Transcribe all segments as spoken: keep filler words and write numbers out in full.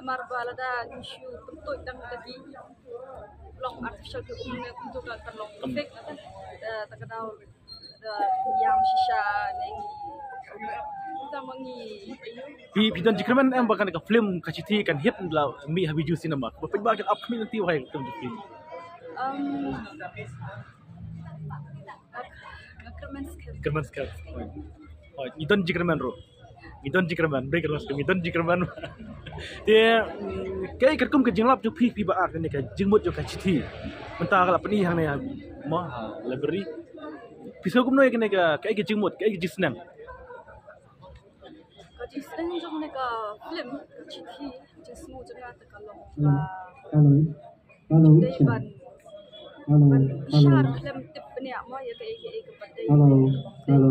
Mar ba lada ngi shu pyntuid tang ka ki long artificial, ki um ne kumtu ka kan long fake na ta, eh, ta ka daw da ïam shisha ne ngi ta ma ngi. Phi, phi don jingkyrmen em ba kane ka film Ka Shithi kan hit la mih ha Bijou Cinema? Ba phi ba kan ap khmih nanti wahai ka film Bijou. Um, nga kyrmen skhem. Kyrmen skhem. Hooid, ngi don jingkyrmen ruh. Ngi don jingkyrmen, ngi don jingkyrmen. Te, mm, kaei katkum ka jinglap jong phi, phi ba ar kane ka jingmut jong Ka Shithi? Mynta ka la pyni hangne mo ha library. Phi sngew kumno ïa kane ka, kaei ka jingmut, kaei ka jingsneng? Ka jingsneng jong kane ka film Ka Shithi, jingsngew jong nga te ka long ba Hello. Hello, dei check. Ban, hello, ban hello. Bishar khlem tip bniah mo ïa kaei kaei kaba dei. Hello, hello.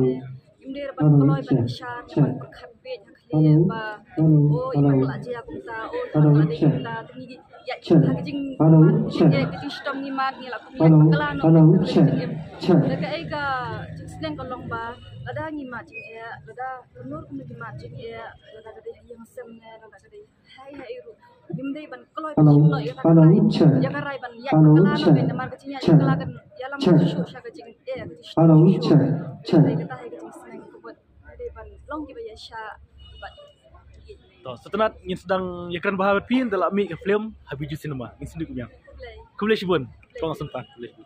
Im dei ban kloi ban bishar, ban pyrkhat beit ha khlieh ba, oh, i ban la jia kumta, oh, i ban la dei kumta, te ngi ïa ha ka jing, hello, check. Ka jingshitom ngi mad, ngi la kum ïa bakla noh. Hello, check, check. Te kaei ka jingsneng ka long ba lada ngi mad jingeh, lada ka nur kum ngi mad jingeh, lada ka dei ha ïing sem ne lada ka dei hai hai ruh, ngim dei ban kloi ban shim noh ïa ka rai, ïa ka rai ban ïa bakla noh, namar ka jingïa bakla kan ïalam shuh sha ka jingeh, ka jingshitom shuh. Te kata hi ka jingsneng kaba ngi dei ban long kiba ïaishah bad. To, sngewtynnat ngin sdang ïakren bha bad phi ynda la mih ka film ha Bijou Cinema. Ngin sngewthuh kumne. Khublei. Khublei shibun. Kong Asumta, khublei shibun.